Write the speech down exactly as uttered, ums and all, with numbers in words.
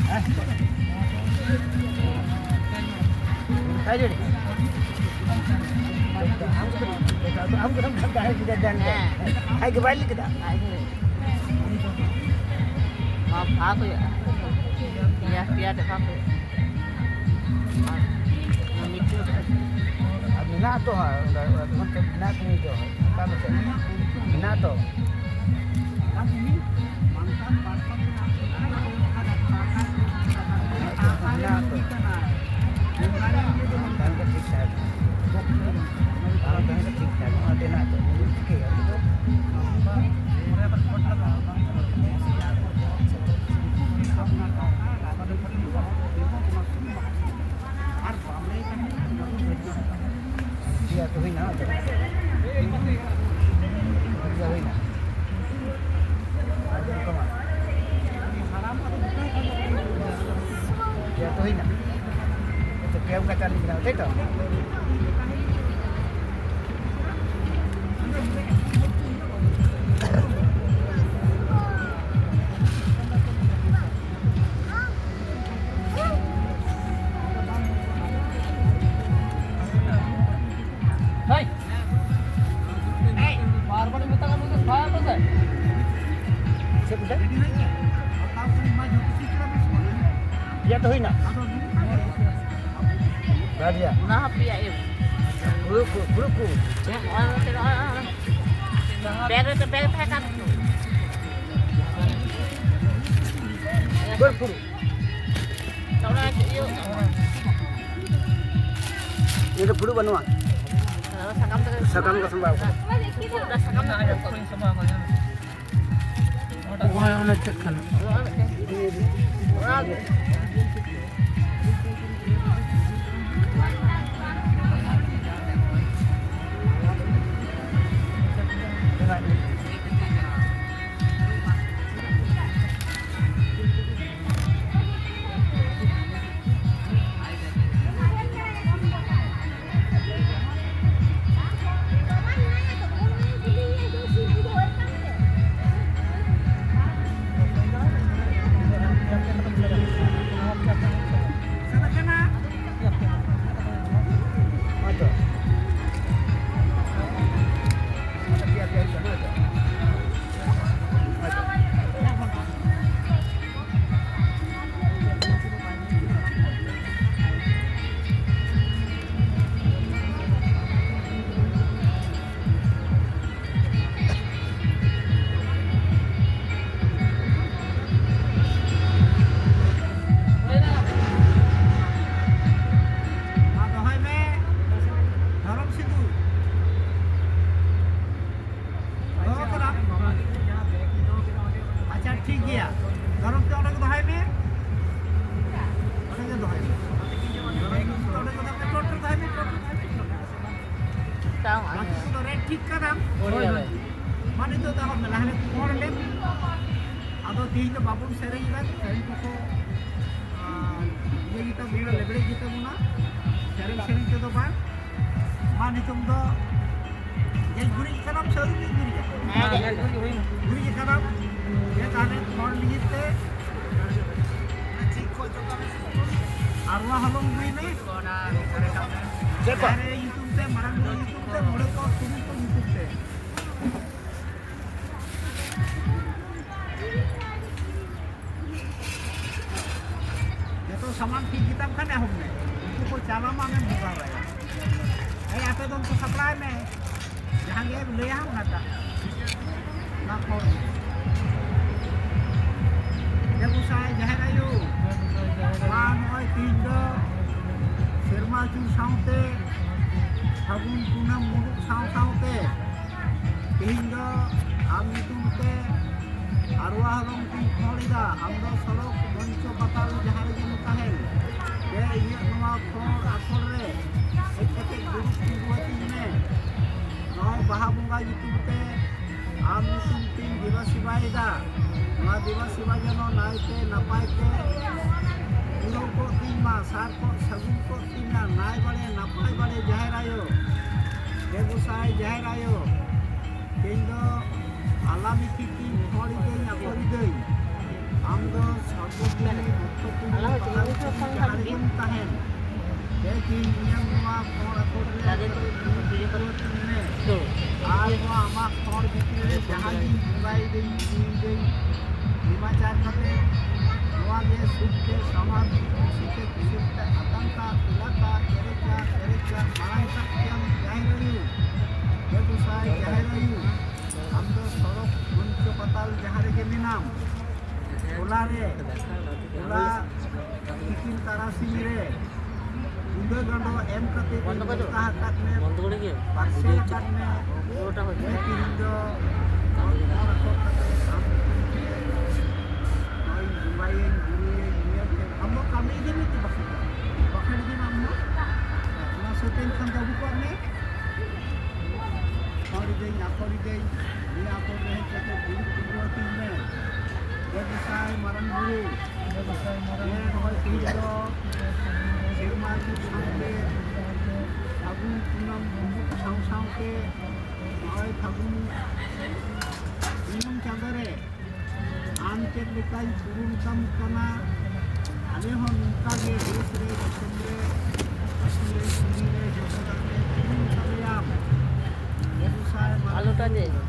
ᱦᱮᱸ? ᱦᱮᱸ᱾ ᱟᱡ ᱜᱮ ᱵᱟᱭ ᱞᱟᱹᱭ ᱠᱮᱫᱟ᱾ ᱟᱡ ᱜᱮ᱾ ᱱᱚᱣᱟ ᱵᱷᱟᱜᱽ ᱦᱩᱭᱩᱜᱼᱟ᱾ ᱯᱮᱭᱟ, ᱯᱮᱭᱟ ᱛᱮ ᱵᱷᱟᱜᱽ ᱦᱩᱭᱩᱜᱼᱟ᱾ ᱟᱨ ᱱᱚᱣᱟ ᱢᱤᱫᱴᱮᱱ ᱟᱨ ᱢᱮᱱᱟᱜ ᱛᱚ ᱦᱟᱸᱜ, ᱚᱸᱰᱮ ᱚᱸᱰᱮ ᱠᱷᱚᱱ ᱛᱚ ᱢᱮᱱᱟᱜ ᱛᱤᱧ ᱜᱮᱭᱟ, ᱚᱠᱟ ᱨᱮ ᱪᱚ? ᱢᱮᱱᱟᱜ ᱛᱚ᱾ ᱢᱮᱱᱟᱜ ᱛᱚ, ᱢᱮᱱᱟᱜ ᱛᱚ᱾ ᱵᱟᱝ ᱛᱟᱦᱮᱱ ᱠᱷᱟᱱ ᱴᱷᱤᱠ ᱴᱷᱟᱠ᱾ ᱵᱟᱝ ᱛᱟᱦᱮᱱ ᱠᱷᱟᱱ ᱴᱷᱤᱠ ᱴᱷᱟᱠ᱾ ᱚᱱᱟ ᱛᱮᱱᱟᱜ ᱫᱚ ᱪᱤᱠᱟᱹᱭᱟ? ᱴᱷᱤᱠ ᱜᱮᱭᱟ, ᱛᱚ ᱦᱩᱭᱱᱟ, ᱟᱫᱚ᱾ ᱴᱷᱤᱠ ᱜᱮᱭᱟ, ᱦᱩᱭᱱᱟ᱾ ᱡᱚᱛᱚ ᱦᱩᱭᱱᱟ᱾ ᱛᱚ ᱯᱮ ᱚᱱᱠᱟ ᱪᱟᱣᱞᱮ ᱵᱮᱱᱟᱣ, ᱛᱟᱭ ᱛᱚ? ᱦᱮᱭ! ᱵᱟᱨ ᱵᱟᱨ ᱢᱮᱛᱟ ᱠᱟᱜ ᱢᱮ, ᱵᱟᱭ ᱟᱠᱚ ᱥᱮ? ᱪᱮᱫ ᱯᱮ? ᱯᱮᱭᱟ ᱛᱚ ᱦᱩᱭᱱᱟ᱾ ᱵᱟᱨᱭᱟ᱾ ᱚᱱᱟ ᱦᱚᱸ ᱯᱮᱭᱟ ᱮᱢ᱾ ᱦᱩᱲᱩ ᱠᱚ, ᱦᱩᱲᱩ ᱠᱚ᱾ ᱦᱮᱸ, ᱱᱚᱜᱼᱚᱭ ᱱᱚᱛᱮ ᱱᱚᱜᱼᱚᱭ, ᱱᱚᱜᱼᱚᱭ᱾ ᱵᱮᱜᱽ ᱨᱮ, ᱵᱮᱜᱽ ᱛᱟᱦᱮᱸ ᱠᱟᱱ᱾ ᱵᱟᱹᱨ ᱯᱷᱩᱲᱩ᱾ ᱚᱱᱟ ᱤᱭᱟᱹ᱾ ᱱᱤᱭᱟᱹ ᱫᱚ ᱯᱷᱩᱲᱩ ᱵᱟᱹᱱᱩᱜᱼᱟ᱾ ᱥᱟᱠᱟᱢ ᱛᱮᱜᱮ᱾ ᱥᱟᱠᱟᱢ ᱠᱚ ᱥᱟᱢᱵᱟᱣ ᱠᱟᱫᱟ᱾ ᱚᱱᱟ ᱥᱟᱠᱟᱢ ᱛᱮᱜᱮ᱾ ᱦᱳᱭ, ᱚᱱᱟ ᱪᱮᱫ ᱠᱟᱱᱟ? ᱫᱷᱚᱨᱚᱢ ᱛᱮ ᱚᱸᱰᱮ ᱜᱮ ᱫᱚᱦᱚᱭ ᱢᱮ᱾ ᱚᱸᱰᱮ ᱜᱮ ᱫᱚᱦᱚᱭ ᱢᱮ᱾ ᱫᱷᱚᱨᱚᱢ ᱛᱮ ᱚᱸᱰᱮ ᱜᱮ ᱫᱚᱦᱚᱭ ᱢᱮ᱾ ᱪᱚᱴ ᱨᱮ ᱫᱚᱦᱚᱭ ᱢᱮ, ᱪᱚᱴ ᱨᱮ ᱫᱚᱦᱚᱭ ᱢᱮ, ᱪᱚᱴ ᱨᱮ᱾ ᱵᱟᱠᱤ ᱠᱚᱫᱚ ᱨᱮᱰ ᱴᱷᱤᱠ ᱠᱟᱫᱟᱢ᱾ ᱦᱳᱭ, ᱦᱳᱭ᱾ ᱢᱟ ᱱᱤᱛᱚᱜ ᱫᱚ ᱟᱨᱦᱚᱸ ᱞᱟᱦᱟ ᱨᱮ ᱯᱷᱳᱱ ᱞᱮᱢ᱾ ᱟᱫᱚ ᱛᱮᱦᱮᱧ ᱫᱚ ᱵᱟᱵᱚᱱ ᱥᱮᱨᱮᱧ ᱮᱫᱟ, ᱥᱮᱨᱮᱧ ᱠᱚᱠᱚ, ᱟᱨ, ᱤᱭᱟᱹ ᱜᱮᱛᱟ ᱵᱚᱱᱟ, ᱞᱮᱵᱲᱮᱡ ᱜᱮᱛᱟ ᱵᱚᱱᱟ᱾ ᱥᱮᱨᱮᱧ ᱥᱮᱨᱮᱧ ᱛᱮᱫᱚ ᱵᱟᱝ᱾ ᱢᱟ ᱱᱤᱛᱚᱝ ᱫᱚ ᱡᱮ ᱜᱩᱨᱤᱡ ᱠᱟᱱᱟᱢ ᱥᱮ ᱟᱹᱣᱨᱤ ᱜᱩᱨᱤᱡᱟ? ᱦᱮᱸ, ᱜᱩᱨᱤᱡ ᱦᱩᱭ ᱮᱱᱟ᱾ ᱜᱩᱨᱤᱡ ᱠᱟᱱᱟᱢ᱾ ᱡᱮ ᱛᱟᱦᱞᱮ ᱯᱷᱳᱱ ᱞᱟᱹᱜᱤᱫ ᱛᱮ ᱟᱨᱣᱟ ᱦᱚᱞᱚᱝ ᱟᱹᱜᱩᱭ ᱢᱮ᱾ ᱪᱮᱫ ᱠᱚ? ᱫᱟᱨᱮ ᱧᱩᱛᱩᱢ ᱛᱮ, ᱢᱟᱨᱟᱝ ᱵᱩᱨᱩ ᱧᱩᱛᱩᱢ ᱛᱮ, ᱢᱚᱬᱮ ᱠᱚ, ᱛᱩᱨᱩᱭ ᱠᱚ ᱧᱩᱛᱩᱢ ᱛᱮ᱾ ᱡᱚᱛᱚ ᱥᱟᱢᱟᱱ ᱴᱷᱤᱠ ᱜᱮᱛᱟᱢ ᱠᱷᱟᱱ ᱮᱦᱚᱵ ᱢᱮ᱾ ᱩᱱᱠᱩ ᱠᱚ ᱪᱟᱞᱟᱣ ᱢᱟ ᱟᱢᱮᱢ ᱵᱚᱸᱜᱟ ᱵᱟᱲᱟᱭᱟ᱾ ᱦᱮᱸ, ᱟᱯᱮ ᱫᱚ ᱩᱱᱠᱩ ᱥᱟᱯᱲᱟᱣ ᱢᱮ᱾ ᱡᱟᱦᱟᱸ ᱜᱮᱢ ᱞᱟᱹᱭᱟ ᱚᱱᱟᱴᱟᱜ᱾ ᱚᱱᱟ ᱯᱚᱨ᱾ ᱡᱮ ᱜᱚᱸᱥᱟᱭ ᱡᱟᱦᱮᱨ ᱟᱭᱳ, ᱢᱟ ᱱᱚᱜᱼᱚᱭ ᱛᱮᱦᱮᱧ ᱫᱚ ᱥᱮᱨᱢᱟ ᱟᱹᱪᱩᱨ ᱥᱟᱶᱛᱮ ᱯᱷᱟᱹᱜᱩᱱ ᱠᱩᱱᱟᱹᱢ ᱢᱩᱞᱩᱜ ᱥᱟᱶ ᱥᱟᱶᱛᱮ ᱛᱮᱦᱮᱧ ᱫᱚ ᱟᱢ ᱧᱩᱛᱩᱢ ᱛᱮ ᱟᱨᱣᱟ ᱦᱚᱞᱚᱝ ᱛᱤᱧ ᱠᱷᱚᱲ ᱮᱫᱟ᱾ ᱟᱢ ᱫᱚ ᱥᱚᱲᱚᱠ ᱢᱚᱧᱪᱚ ᱯᱟᱛᱟᱞ ᱡᱟᱦᱟᱸ ᱨᱮᱜᱮᱢ ᱛᱟᱦᱮᱱ, ᱫᱮ ᱤᱧᱟᱹᱜ ᱱᱚᱣᱟ ᱠᱷᱚᱲ ᱟᱠᱷᱚᱲ ᱨᱮ ᱦᱮᱡ ᱠᱟᱛᱮ ᱫᱩᱲᱩᱵ ᱛᱤᱸᱜᱩ ᱟᱹᱛᱤᱧ ᱢᱮ᱾ ᱱᱚᱣᱟ ᱵᱟᱦᱟ ᱵᱚᱸᱜᱟ ᱧᱩᱛᱩᱢ ᱛᱮ ᱟᱢ ᱧᱩᱛᱩᱢ ᱛᱤᱧ ᱫᱮᱵᱟ ᱥᱮᱵᱟᱭᱮᱫᱟ᱾ ᱱᱚᱣᱟ ᱫᱮᱵᱟ ᱥᱮᱵᱟ ᱡᱮᱱᱚ ᱱᱟᱭᱛᱮ ᱱᱟᱯᱟᱭ ᱛᱮ ᱯᱩᱨᱟᱹᱣ ᱠᱚᱜ ᱛᱤᱧ ᱢᱟ, ᱥᱟᱨ ᱠᱚᱜ ᱥᱟᱹᱜᱩᱱ ᱠᱚᱜ ᱛᱤᱧ ᱢᱟ᱾ ᱱᱟᱭ ᱵᱟᱲᱮ ᱱᱟᱯᱟᱭ ᱵᱟᱲᱮ ᱡᱟᱦᱮᱨ ᱟᱭᱳ, ᱫᱮ ᱜᱚᱸᱥᱟᱭ ᱡᱟᱦᱮᱨ ᱟᱭᱳ, ᱛᱮᱦᱮᱧ ᱫᱚ ᱟᱞᱟ ᱢᱤᱴᱤᱡ ᱛᱤᱧ ᱦᱚᱲ ᱤᱫᱟᱹᱧ ᱟᱠᱚ ᱤᱫᱟᱹᱧ᱾ ᱟᱢ ᱫᱚ ᱥᱚᱨᱵᱚᱯᱩᱨᱤ ᱵᱷᱚᱠᱛᱚᱯᱩᱨᱤ ᱯᱟᱛᱟᱞᱯᱩᱨᱤ ᱡᱟᱦᱟᱸ ᱨᱮᱜᱮᱢ ᱛᱟᱦᱮᱱ, ᱦᱮᱡ ᱤᱧ ᱤᱧᱟᱹᱜ ᱱᱚᱣᱟ ᱠᱷᱚᱲ ᱟᱠᱚᱴ ᱨᱮ ᱟᱠᱚᱴ ᱤᱧ ᱢᱮ᱾ ᱟᱨ ᱱᱚᱣᱟ ᱟᱢᱟᱜ ᱠᱷᱚᱲ ᱵᱷᱤᱛᱨᱤ ᱨᱮ ᱡᱟᱦᱟᱸ ᱜᱤᱧ ᱵᱚᱸᱜᱟᱭᱮᱫᱟᱹᱧ, ᱵᱩᱨᱩᱭᱮᱫᱟᱹᱧ, ᱱᱮᱢᱟᱪᱟᱨ ᱠᱟᱛᱮ ᱱᱚᱣᱟ ᱜᱮ ᱥᱩᱠ ᱛᱮ ᱥᱟᱶᱟᱨ ᱥᱩᱠ ᱛᱮ ᱠᱩᱥᱟᱹᱞ ᱛᱮ ᱟᱛᱟᱝ ᱠᱟᱜ, ᱛᱤᱞᱟ ᱠᱟᱜ, ᱮᱨᱮᱡ ᱠᱟᱜ, ᱥᱮᱨᱮᱡ ᱠᱟᱜ, ᱢᱟᱨᱟᱝ ᱠᱟᱜ ᱜᱮᱭᱟᱢ ᱡᱟᱦᱮᱨ ᱟᱭᱳ᱾ ᱦᱮ ᱜᱚᱸᱥᱟᱭ ᱡᱟᱦᱮᱨ ᱟᱭᱳ, ᱟᱢ ᱫᱚ ᱥᱚᱲᱚᱠ ᱢᱚᱧᱪᱚ ᱯᱟᱛᱟᱞ ᱡᱟᱦᱟᱸ ᱨᱮᱜᱮ ᱢᱮᱱᱟᱢ, ᱦᱚᱞᱟ ᱨᱮ, ᱦᱚᱞᱟ ᱛᱤᱠᱤᱱ ᱛᱟᱨᱟᱥᱤᱧ ᱨᱮ ᱩᱸᱫᱟᱹ ᱜᱟᱸᱰᱚ ᱮᱢ ᱠᱟᱛᱮ ᱵᱚᱱᱫᱚ ᱠᱚᱨ ᱫᱚ᱾ ᱱᱮᱣᱛᱟ ᱟᱠᱟᱫ ᱢᱮ, ᱵᱚᱱᱫᱚ ᱠᱚᱨ ᱫᱚ᱾ ᱯᱟᱨᱥᱮᱞ ᱟᱠᱟᱫ ᱢᱮ᱾ ᱯᱩᱨᱟᱹᱴᱟ ᱦᱚᱭ ᱡᱮ ᱛᱮᱦᱮᱧ ᱫᱚ ᱟᱢ ᱠᱷᱚᱱ ᱠᱟᱛᱮ ᱟᱢ ᱫᱚ ᱥᱮᱨᱢᱟ ᱡᱩᱜᱽ ᱥᱟᱶᱛᱮ ᱯᱷᱟᱹᱜᱩᱱ ᱠᱩᱱᱟᱹᱢ ᱰᱩᱵᱩᱡ ᱥᱟᱶ ᱥᱟᱶᱛᱮ ᱱᱚᱜᱼᱚᱭ ᱯᱷᱟᱹᱜᱩᱱ ᱯᱩᱱᱟᱹᱢ ᱪᱟᱸᱫᱳ ᱨᱮ ᱟᱢ ᱪᱮᱫ ᱞᱮᱠᱟᱧ ᱯᱩᱨᱩᱱ ᱠᱟᱢ ᱠᱟᱱᱟ, ᱟᱞᱮ ᱦᱚᱸ ᱱᱚᱝᱠᱟ ᱜᱮ ᱫᱮᱥ ᱨᱮ, ᱫᱤᱥᱚᱢ ᱨᱮ, ᱟᱹᱛᱩ ᱨᱮ, ᱠᱩᱞᱦᱤ ᱨᱮ, ᱡᱚᱛᱚ ᱫᱟᱜ ᱨᱮ ᱯᱩᱨᱩᱱ ᱠᱟᱞᱮᱭᱟᱢ᱾ ᱟᱞᱚᱴᱟ ᱡᱮ᱾